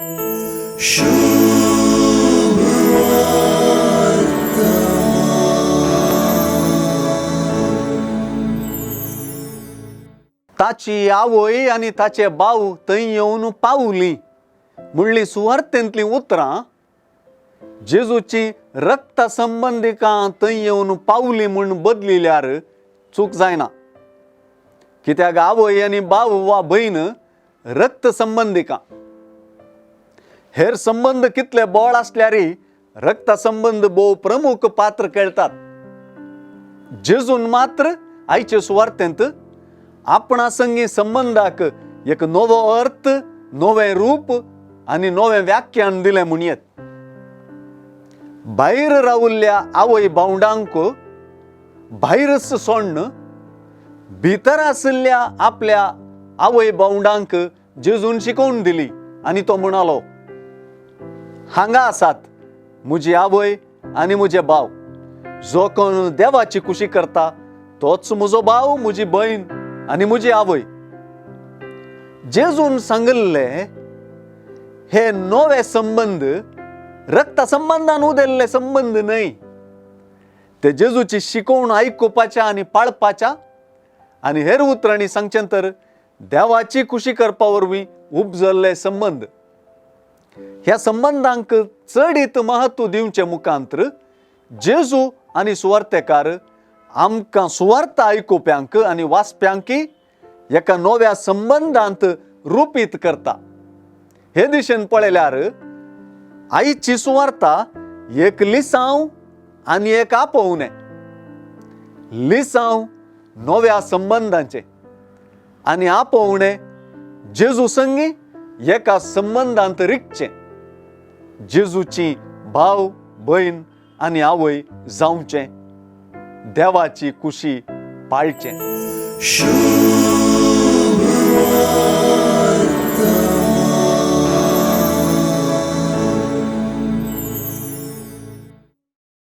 ताची आवय आनी ताचे भाव थंय येवन पावली म्हणली सुवार्थेंतलीं उतरां जेजूची रक्ता संबंदिकां थंय येवन पावली म्हूण बदलिल्यार चूक जायना, कित्याक आवय आनी भाव वा भयण रक्त संबंदिकां. हेर संबंद कितले बळ आसल्यारय रक्त संबंद भोव प्रमुख पात्र खेळटात. जेजून मात्र आयचे सुवार्थेंत आपणा संगी संबंदाक एक नवो अर्थ, नवें रूप आनी नवें व्याख्यान दिलें म्हणयेत. भायर रावल्ल्या आवय भावंडांक भायरच सोडून भितर आशिल्ल्या आपल्या आवय भावंडांक जेजून शिकोवन दिली आनी तो म्हणालो, हांगा आसात म्हजी आवय आनी म्हजे भाव, जो कोण देवाची खुशी करता तोच म्हजो भाव, म्हजी भयण आनी म्हजी आवय. जेजून सांगिल्ले हे नवे संबंद रक्ता संबंदान उदेल्ले संबंद न्हय, ते जेजूची शिकोवण आयकुपाच्या आनी पाळपाच्या आनी हेर उतरांनी सांगचें तर देवाची खुशी करपा वरवीं उपजल्ले संबंद. ह्या संबंदांक चडीत महत्व दिवचें मुखांत्र जेजू आनी सुवार्थेकार आमकां सुवार्थ आयकुप्यांक आनी वाचप्यांकी एका नव्या संबंदांत रुपीत करता. हे दिशेन पळयल्यार आयची सुवार्ता एक लिसांव आनी एक आपोवणें. लिसांव नव्या संबंदांचें आनी आपोवणें जेजू संगी एका संबंदांत रिगचें, जेजूची भाव भयण आनी आवय जावचें, देवाची खुशी पाळचें. शुभ.